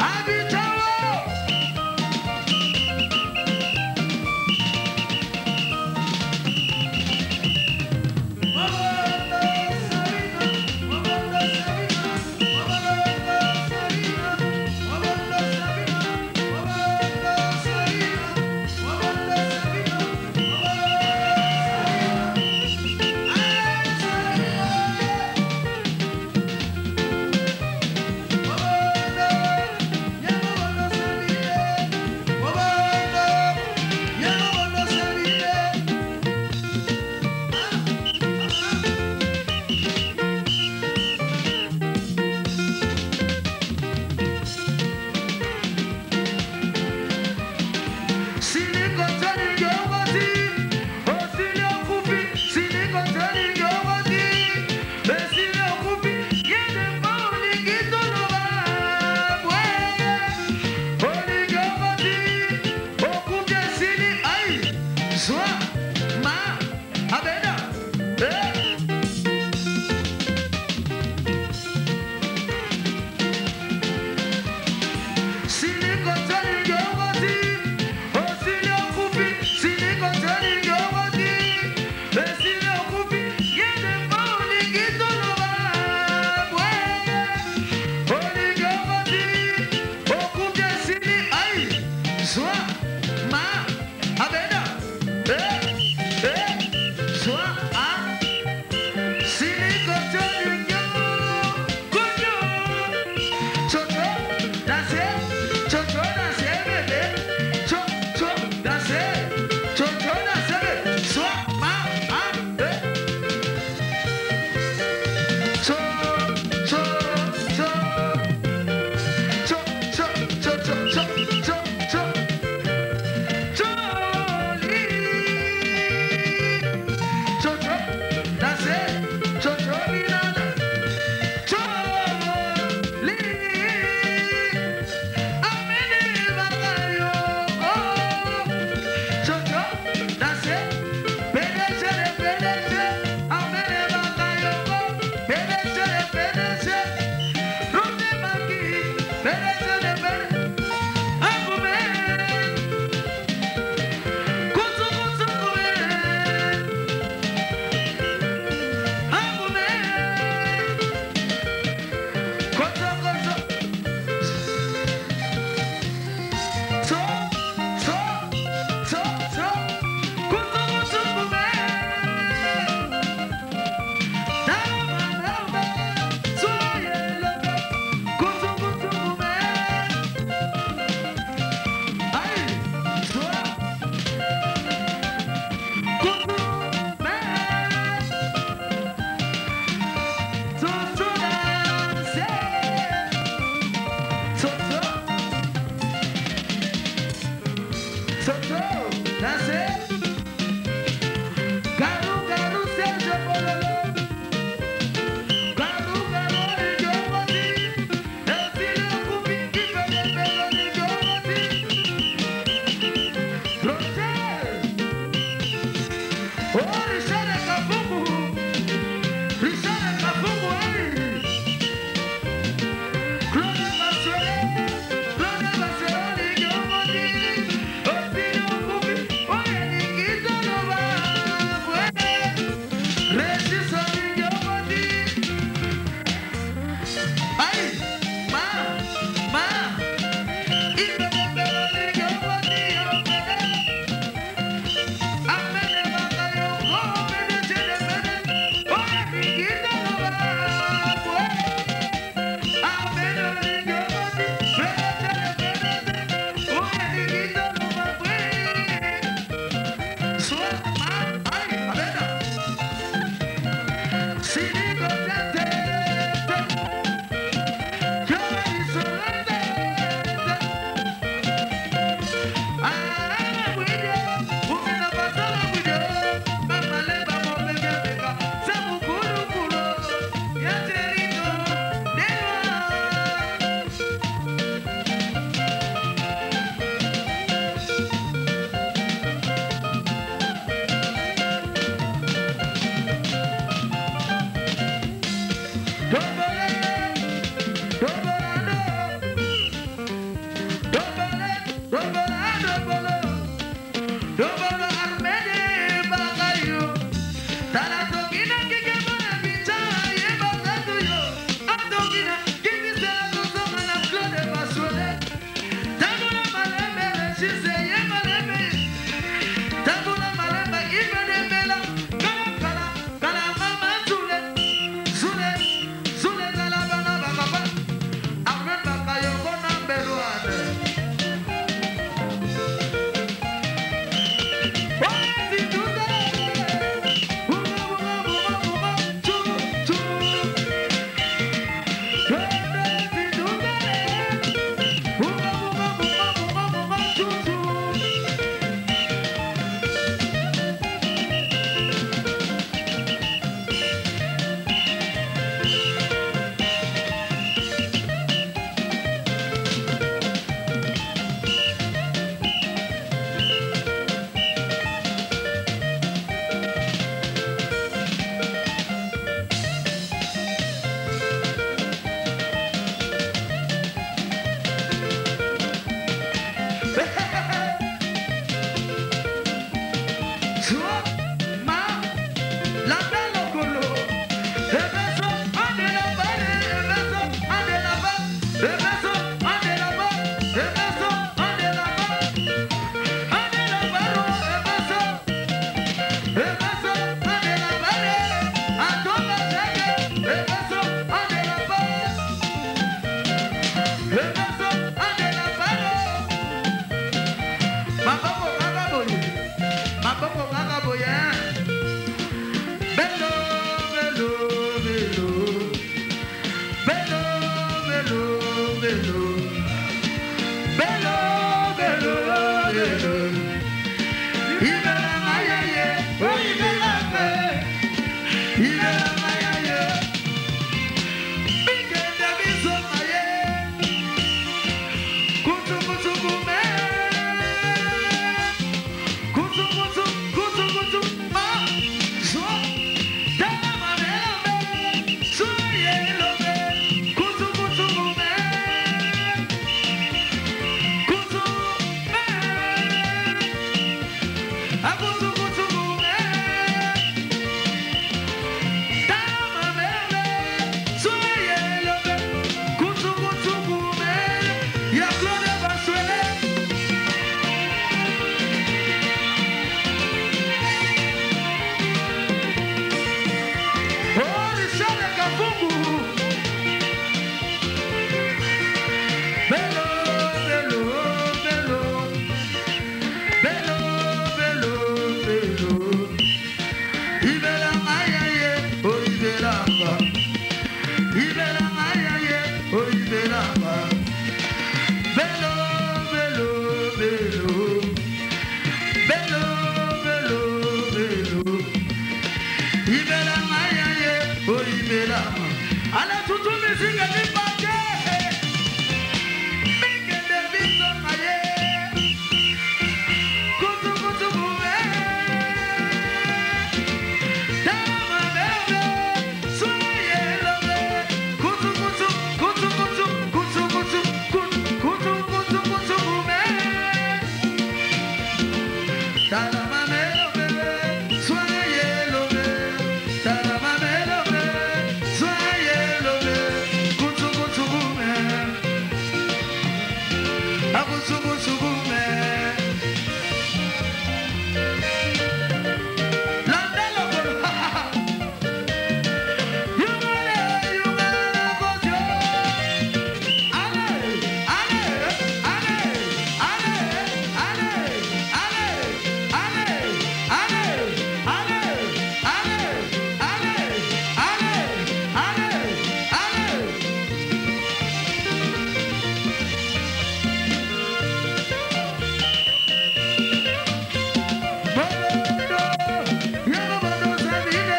Abidjan. Bello, Bello. Bello, Bello, Bello. Ibela mayaye, oh Ibela me. Ibela mayaye. Bigende biso maye. Kutu kutu kume. Kutu kutu kutu kutu ma. So. Tala mamela me. So yelo me. Kutu kutu kume. Kutu me. Akutu kutu kume. Tala mamela me. So yelo me. Kutu kutu kume. Ya Claude Baswele. Oh, Richard Kafungu. Bello, bello, bello. Bello, bello, bello. Ibela mayaye, oh Ibela ma. Ibela mayaye, oh Ibela ma. Bello, bello, bello. Bello, bello, bello. Ibela mayaye, oh Ibela ma. Ala tutu musique ni pake. Bigende biso maye. Kutu kutu kume. Tama bebe, soye lobe. Kutu kutu, kutu kutu, kutu kutu, kutu kutu kutu kutu kume. Tama bebe, soye lobe. Tama bebe, soye lobe. Kutu kutu kume. Akutu kutu kume. Landelo kono. Yumele, yumele kosio. Ale, ale, ale, ale, ale, ale, ale, ale, ale, ale, ale, ale, ale, ale. Bondo, yego bondo sabine.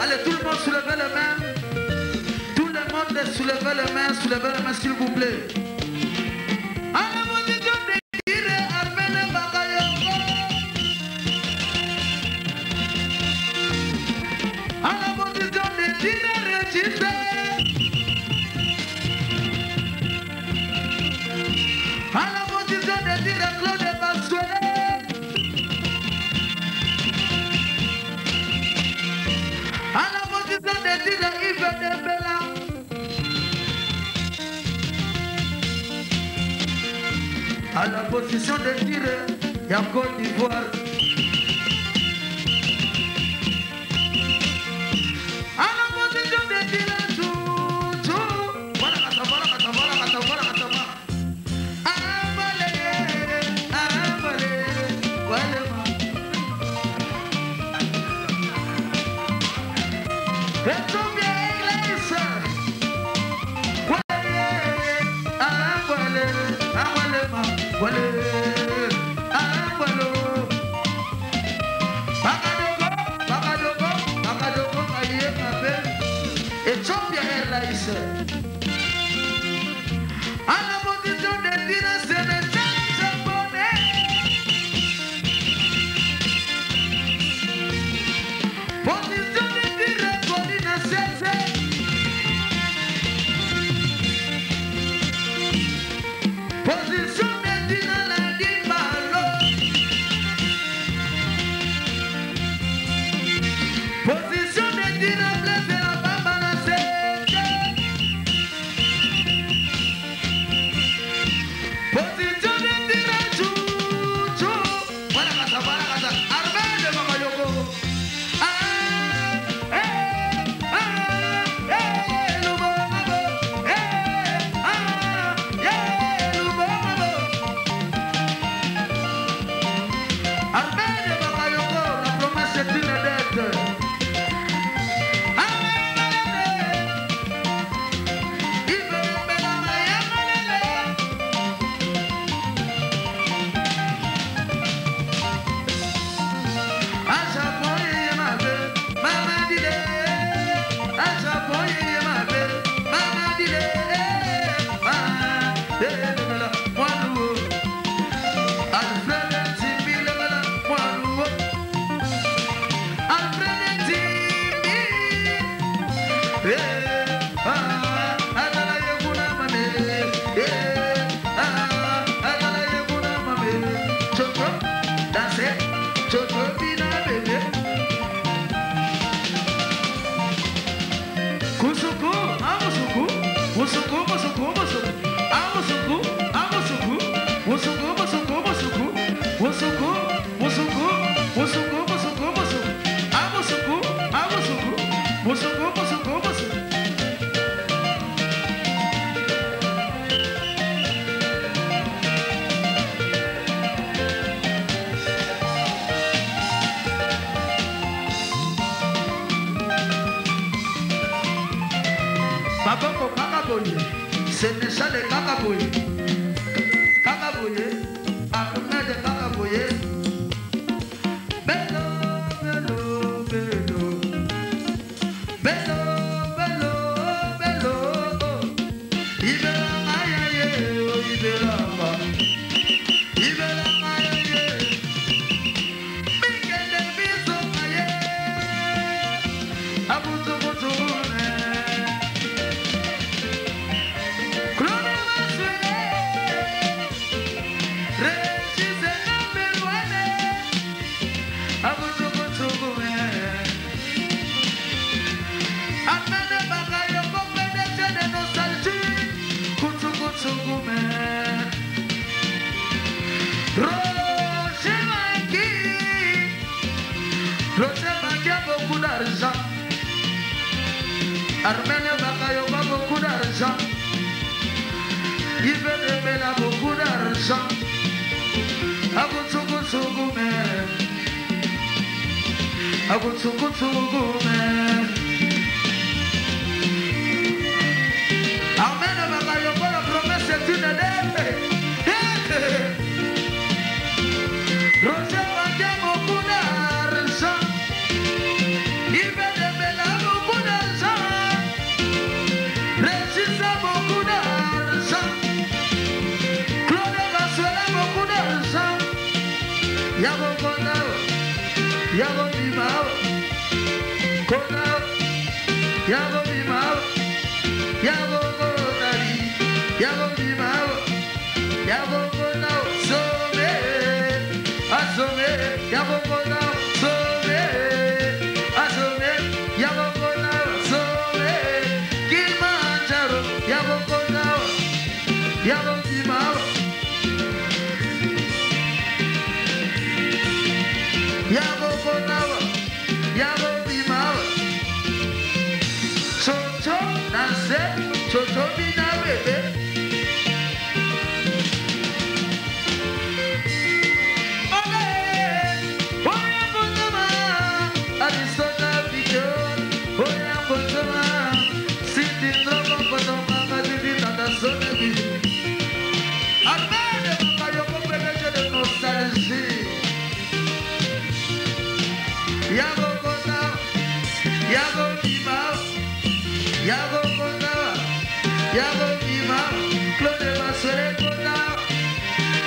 Allez, tout le monde soulevez les mains. Tout le monde soulevez les mains, soulevez les mains s'il vous plaît. À la position de Guiré, Armene Bakayoko. À la position de Guiré Régis. À la position de Guiré Claude Bassuele. À la position de Guiré Yves Dembela. À la position de tir, il y a Côte d'Ivoire. À la position de tir, tout, tout. Voilà, kata, voilà, kata, voilà, kata, voilà, kata, voilà. Ambale, ambale, voilà. Ethiopia Airlines. Ambale, ambale, ma, wale, ambalo. Bakadogo, bakadogo, bakadogo, aye, mabe. Ethiopia Airlines. À la position de tir, Sénégal japonais. Position de tir, Colina Sese. Position de tir, Ladi Malo. Position de tir, Blaise la Bamba. Azala ye kuna mame. Azala ye kuna mame. Chocho, danse, chocho bina bébé. Kusuku, amusuku, musuku, musuku, musuku, amusuku, amusuku, musuku, musuku, musuku, musuku, musuku, musuku, musuku, musuku, amusuku, amusuku, musuku, musuku, musuku. Maboko kaka boye, Sénéchal kaka boye, kaka boye, Ahmed kaka boye. Bello, bello, bello, bello, bello, bello. Ibela mayaye, oh ibela ma, ibela mayaye. Mikende biso maye, abutu butu ne. Claude Maswele, Régis Nambelwane, Abutukutukume. Amene Bakayoko PDG de nostalgie, Kutukutukume. Roger Maki, Roger Maki a beaucoup d'argent. Armene Bakayoko a beaucoup d'argent. Yves Dembele a beaucoup d'argent. Abutukutukume. Abutukutukume. Armene Bakayoko, la promesse est une dette. Roger Maki a beaucoup d'argent. Yves Dembele a beaucoup d'argent. Régis a beaucoup d'argent. Claude Maswele a beaucoup d'argent. Yago Kona, Yago Bima, Kona, Yago Bima, Yago Konari, Yago Bima, Yago Kona, Some, Asome, Yago Kona, Some, Asome, Yago Kona, Some, Kilimanjaro, Yago Kona, Yago Bima. Yago Konawa, Yago Bimawa. Chocho, danse, chocho bina bébé. Olé, oya kotoma, Arisona Pichon, oya kotoma, Sidi Ndrogo kotoma, Madidi Tata Sonebi. Amen, Bakayoko PDG de nostalgie. Yago Kona, Yago Bima, Yago Kona, Yago Bima, Claude Maswele Kona,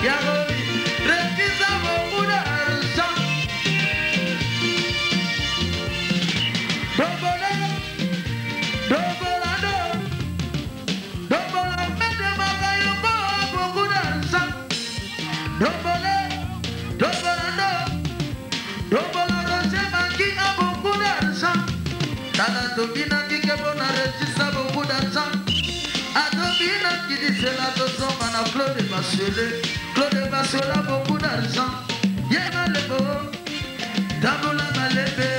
Yago Bima, Régis a beaucoup d'argent. Dobola, Dobolado, Dobola, Mede Bakayoko a beaucoup d'argent. Dobole, Dobolado, Dobola Roger Maki a beaucoup d'argent. Tala Tobina qui kebona Régis a beaucoup d'argent. Adobina qui dit c'est la tosoma na Claude Maswele. Claude Maswele a beaucoup d'argent. Yema lebo, Tambola malebe.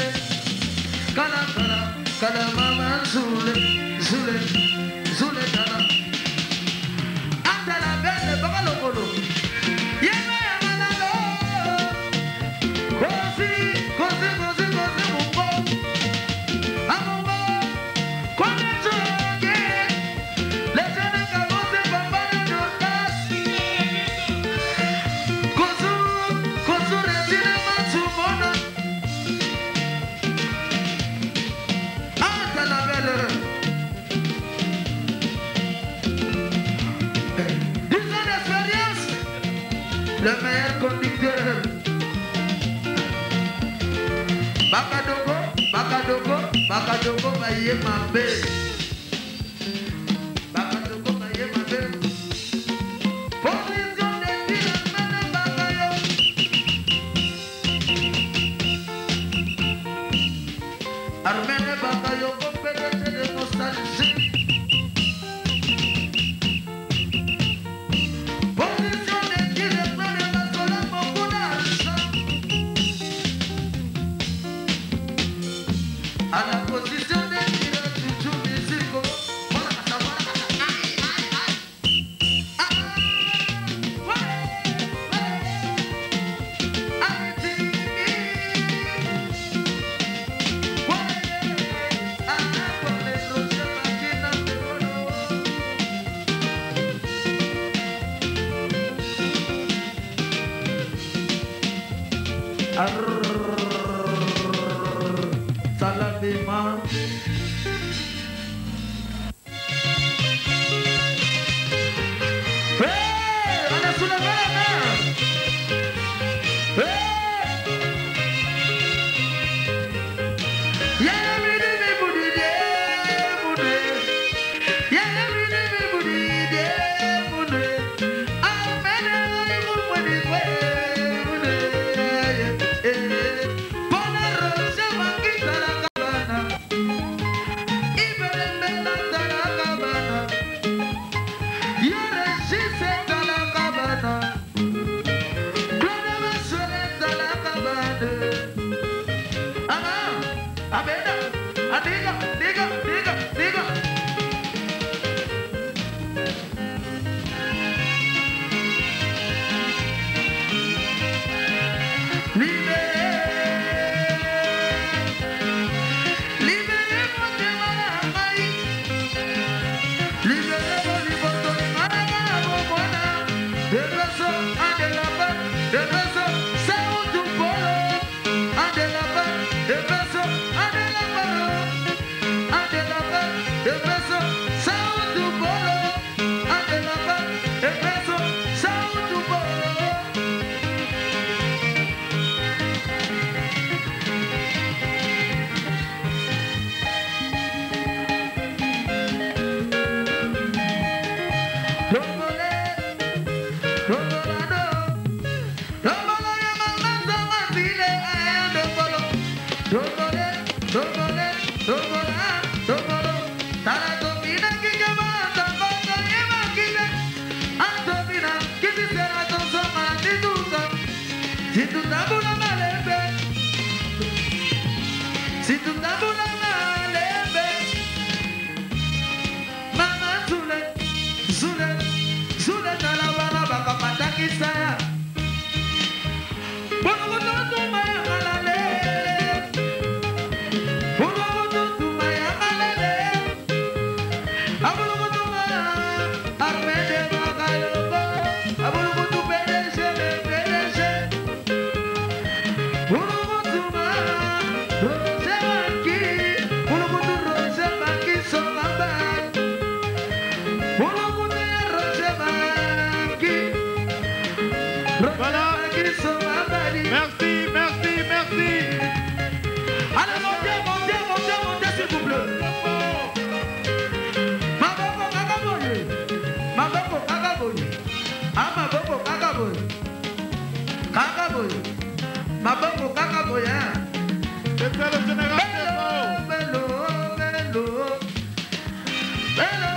Kala kala, kala mama zule, zule, zule kala. Ata la belle baka lokolo. Yema yama nalo. Kosi, kosi, kosi, kosi mungo. Amungo, kone choke. Lechene kabose bambana jokas. Kosu, kosu retine matsumona. Ata la belle. 10 ans d'expérience, le meilleur conducteur. Bakadogo, Bakadogo, Bakadoko baye mabe. Bakadoko baye mabe. Position de Armene Bakayo. Armene Bakayoko, PDG de nostalgie. Position de directeur de Masola, beaucoup d'argent. À la position de directeur musique. Saladima. Hey, on a soulevé la main. Hey. Y'a midi, mi boudi, de, boudi. Y'a midi, mi boudi, de, boudi. Amene, boudi, boudi, eh. Bona roche, makita la cabana. Iberembe la cabana. Yere la cabana. Claude Masole la cabana. Ah, abena, adiga, diga, diga, diga. Libéré, libéré motema na ngai. Libéré boliboto ngai na bomwana. Ebeso andelaba, ebeso sautu polo. Andelaba, ebeso andelaba, andelaba, ebeso sautu polo. Andelaba, ebeso sautu polo. Longole, longolado, longolo ya mama zonga zile aya longolo. Longole, longole, longola, longolo. Tala tobina kikema tangoto yema kile. Antobina kibisera tozonga tituka. Situtabula malembe. Situtabula malembe. Mama Zule, Zule, Zule tala bana bakapatakisa. Bolokoto ya malale. Bolokoto ya malale. Abolokoto Armende Bakayoko. Abolokoto PDG, PDG. Bolokoto Roger Maki. Bolokoto Roger Maki Songaba. Bolokoto Roger Maki. Roger Maki Songabali. Merci, merci, merci. Allez, montez, montez, montez, montez, s'il vous plaît. Maboko kaka boye. Maboko kaka boye. Ah, maboko kaka boye. Kaka boye. Maboko kaka boye. Hein. C'était le général Bello, bello, bello. Bello,